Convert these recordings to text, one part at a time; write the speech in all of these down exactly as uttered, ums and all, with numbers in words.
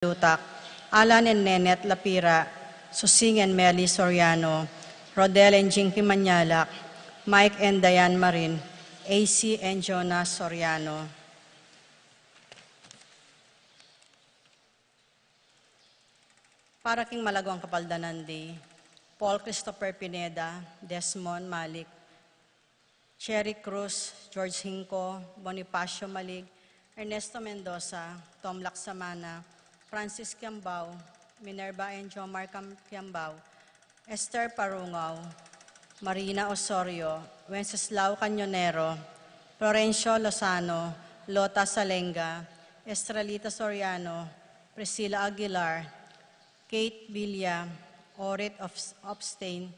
Lutak, Alan and Nenet Lapira, Susing and Meli Soriano, Rodel and Jinky Manyalak, Mike and Diane Marin, A C and Jonas Soriano. Para king malaguang kapaldanan di Paul Christopher Pineda, Desmond Malik, Cherry Cruz, George Hinco, Bonifacio Malig, Ernesto Mendoza, Tom Laksamana, Francis Kiambao, Minerva and Jomar Cam-, Kiambao, Esther Parungao, Marina Osorio, Wenceslao Cañonero, Florencio Lozano, Lota Salenga, Estrelita Soriano, Priscilla Aguilar, Kate Villa, Orit Obs-, Obstain,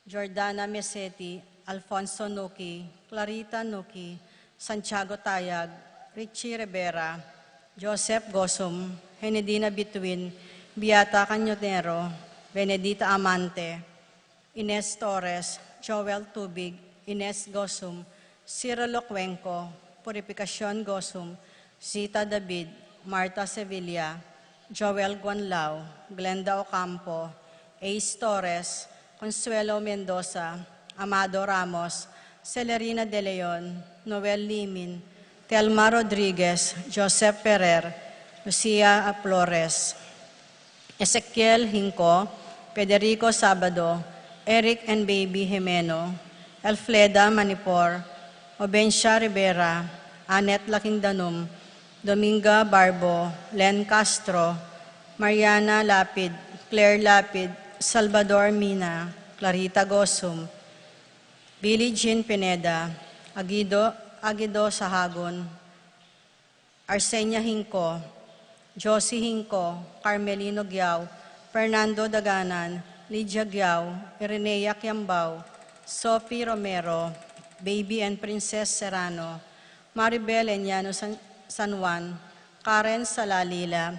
Jordana Meseti, Alfonso Nuki, Clarita Nuki, Santiago Tayag, Richie Rivera, Joseph Gosum, Henedina Bituin, Beata Cañonero, Benedita Amante, Ines Torres, Joel Tubig, Ines Gosum, Cirilo Cuenco, Purificacion Gosum, Zita David, Martha Sevilla, Joel Guanlao, Glenda Ocampo, Ace Torres, Consuelo Mendoza, Amado Ramos, Celerina De Leon, Noel Limin, Telma Rodriguez, Joseph Ferrer, Lucia Flores, Ezequiel Hinco, Federico Sabado, Eric and Baby Jimeno, Elfleda Manipor, Obencia Rivera, Annette Laking Danum, Dominga Barbo, Len Castro, Mariana Lapid, Claire Lapid, Salvador Mina, Clarita Gosum, Billie Jean Pineda, Aguido, Aguido Sahagun, Arsenia Hinco, Josie Hinco, Carmelino Giao, Fernando Daganan, Lydia Giao, Irenea Kiambao, Sophie Romero, Baby and Princess Serrano, Maribel and Yano San, San Juan, Karen Salalila,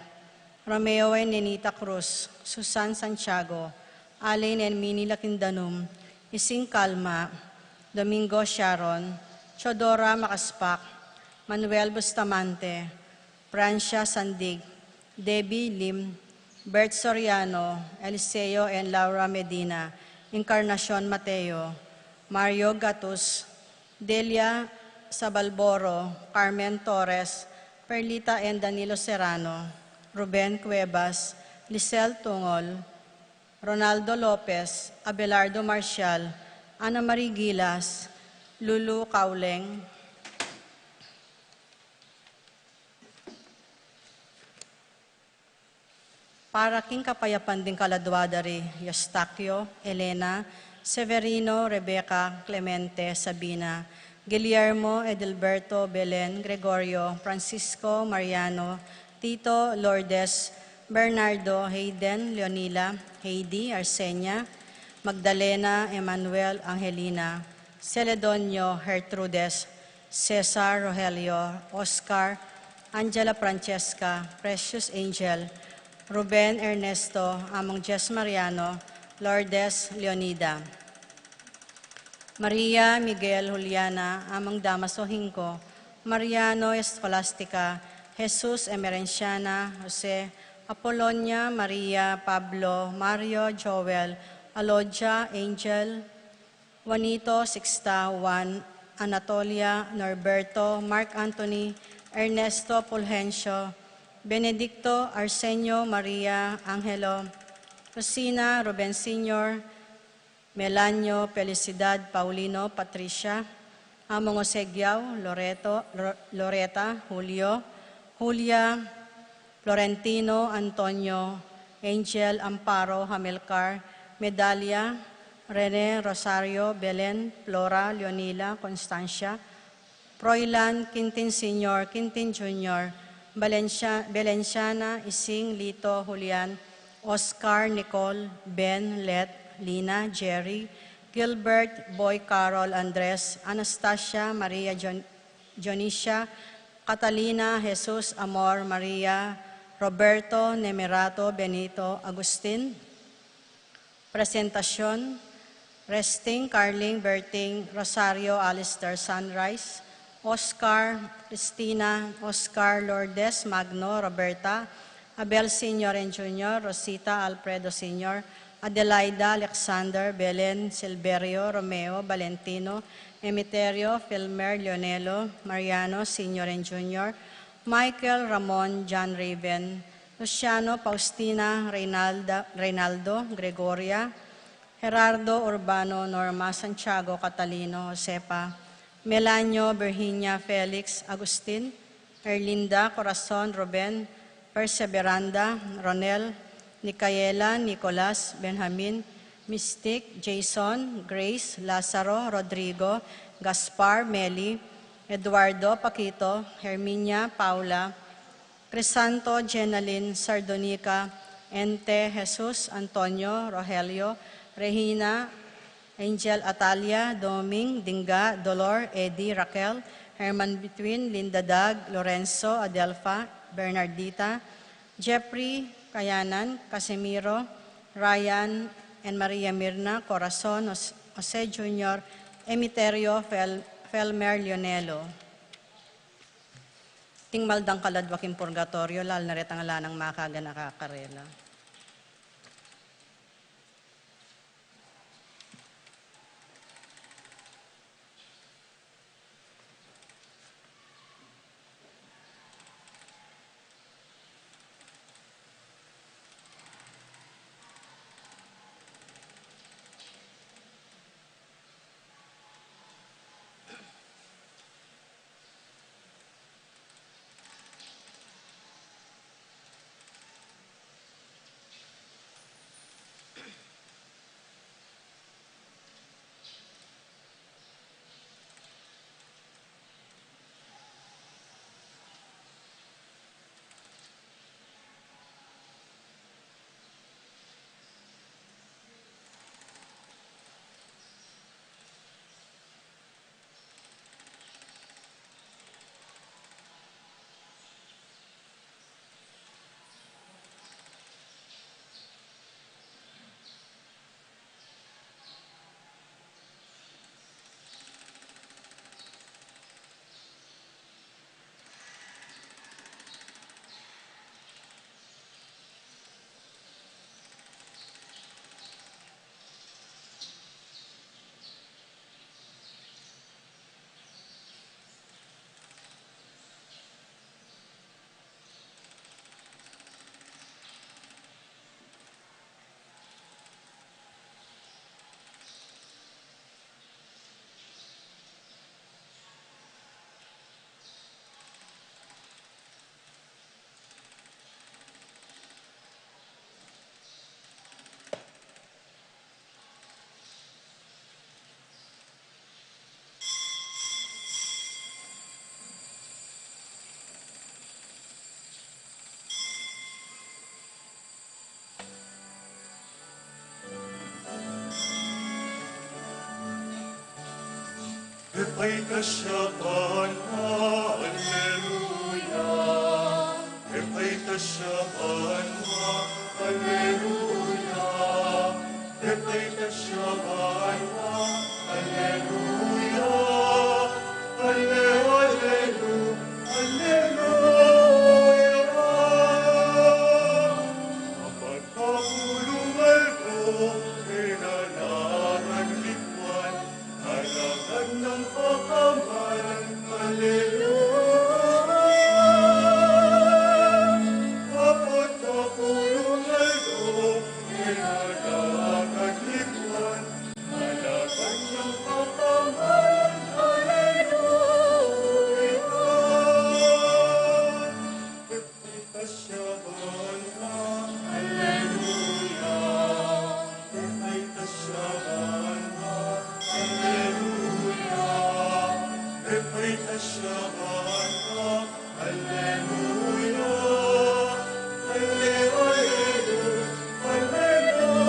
Romeo and Nenita Cruz, Susan Santiago, Allen and Mini Lakindanum, Ising Calma, Domingo Sharon, Chodora Makaspak, Manuel Bustamante, Francia Sandig, Debbie Lim, Bert Soriano, Eliseo and Laura Medina, Encarnacion Mateo, Mario Gatus, Delia Sabalboro, Carmen Torres, Perlita and Danilo Serrano, Ruben Cuevas, Lisel Tungol, Ronaldo Lopez, Abelardo Marcial, Ana Marie Gilas, Lulu Cauleng, para king kapayapan ding kaladua da ri Eustaquio, Elena, Severino, Rebecca, Clemente, Sabina, Guillermo, Edilberto, Belen, Gregorio, Francisco, Mariano, Tito, Lourdes, Bernardo, Hayden, Leonila, Heidi, Arsenia, Magdalena, Emmanuel, Angelina, Celedonio, Gertrudes, Cesar, Rogelio, Oscar, Angela, Francesca, Precious, Angel, Ruben, Ernesto, Among Jess Mariano, Lourdes, Leonida, Maria, Miguel, Juliana, Among Damaso Hinco, Mariano, Escolastica, Jesus, Emerenciana, Jose, Apolonia, Maria, Pablo, Mario, Joel, Alodia, Angel, Juanito, Sixta, Juan, Anatolia, Norberto, Mark Anthony, Ernesto, Fulgencio, Benedicto, Arsenio, Maria, Angelo, Rosina, Ruben Senior, Melanio, Felicidad, Paulino, Patricia, Among Jose Giao, Loreto, Ro-, Loreta, Julio, Julia, Florentino, Antonio, Angel, Amparo, Hamilcar, Medalia, Rene, Rosario, Belen, Flora, Leonila, Constancia, Froilan, Quintin Senior, Quintin Junior, Valencia-, Valenciana, Ising, Lito, Julian, Oscar, Nicole, Ben, Let, Lina, Jerry, Gilbert, Boy, Carol, Andres, Anastasia, Maria, Jon-, Dionisia, Catalina, Jesus, Amor, Maria, Roberto, Nemerato, Benito, Agustin. Presentacion, Resting, Carling, Berting, Rosario, Alistair, Sunrise, Oscar, Christina, Oscar, Lourdes, Magno, Roberta, Abel Senior and Junior, Rosita Alfredo Senior, Adelaida Alexander, Belen Silverio, Romeo Valentino, Emiterio Filmer Leonelo, Mariano Senior and Junior, Michael Ramon John Raven, Luciano Faustina Reynalda, Reynaldo Gregoria, Gerardo Urbano, Norma Santiago, Catalino Josefa, Melanio Virginia, Felix Agustin, Erlinda Corazon, Ruben Perseveranda, Ronel, Nicaela, Nicolas, Benjamin, Mystic, Jason, Grace, Lazaro, Rodrigo, Gaspar, Meli, Eduardo, Paquito, Herminia, Paula, Crisanto, Jenalyn, Sardonica, Ente, Jesus, Antonio, Rogelio, Regina, Angel, Atalia, Doming, Dinga, Dolor, Eddie, Raquel, Herman Between, Linda, Dag, Lorenzo, Adelfa, Bernardita, Jeffrey, Kayanan, Casimiro, Ryan, and Maria Mirna, Corazon, Jos-, Jose Junior, Emiterio, Fel-, Felmer Leonelo. Tingmal dang kaladwa king purgatorio, lalo na retang ala nang makaganaka karela. Epayta siya banua, alleluia. Epayta siya banua, alleluia. Epayta siya banua, alleluia. Alle-, allelu-, alleluia. Apat pulu't aldo, pinalakad likuan, alakad nang pakamalan, alleluia. Apat pulu't aldo, pinalakad likuan, alakad nang pakamalan, alleluia. Epayta siya banua, alleluia. Epayta siya banua, alleluia. Epayta siya banua, alleluia. Alle-, alleluia, alleluia.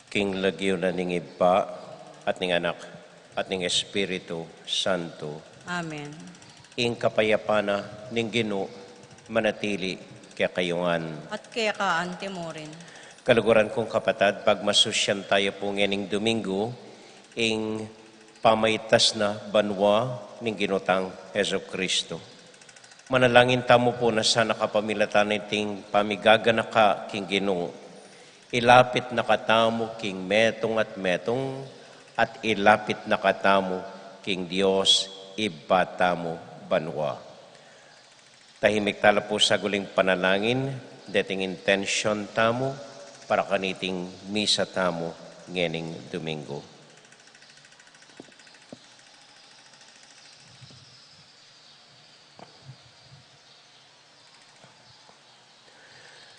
King lagyu na ning Ibpa, at ning Anak, at ning Espiritu Santo. Amen. Ing kapayapan na ning Ginu manatili kekayu ngan. At keka antimurin. Kaluguran kung kapatad, pagmasusyan tayu pu ngening Domingo, ing pamaitas na banua ning Ginu tang Jesucristo. Manalangin tamu pu na sana kapamilatan niting pamigaganaka king Ginu, ilapit na katamu king metung at metung, at ilapit na katamu king Dios Ibpa tamu banua. Tahimik tala pu saguling panalangin, deting intensyon tamu, para kaniting misa tamu ngening Domingo.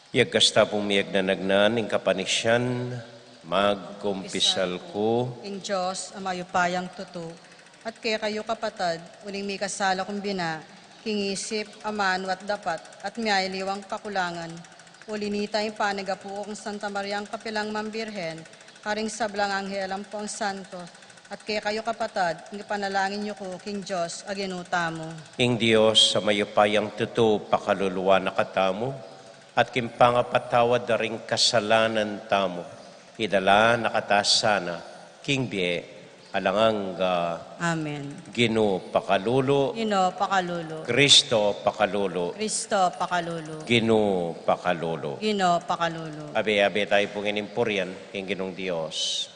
Yagkas ta pung miyagnanagnan ing kapanisyan, magkumpisal ku ing Dios a mayupayang tutu, at kekayu kapatad, uling mikasala kung bina, king isip, amanu at dapat, at miyaliwang kakulangan, uli nita ing panigapu ku kang Santa Mariang kapilan man Birhen, karing sablang anghel ampong santo, at kekayu kapatad, ing ipanalangin yu ku king Dios a Ginu tamu. Ing Dios a mayupayang tutu pakaluluan na katamu, at king pangapatawad da ring kasalanan tamu, idala na kata sana king bie alang angga. Amen. Ginu pakalulu. Ginu pakalulu. Kristo pakalulu. Kristo pakalulu. Ginu pakalulu. Ginu pakalulu. Abe-abe tayu pu ngening purian king Ginung Dios.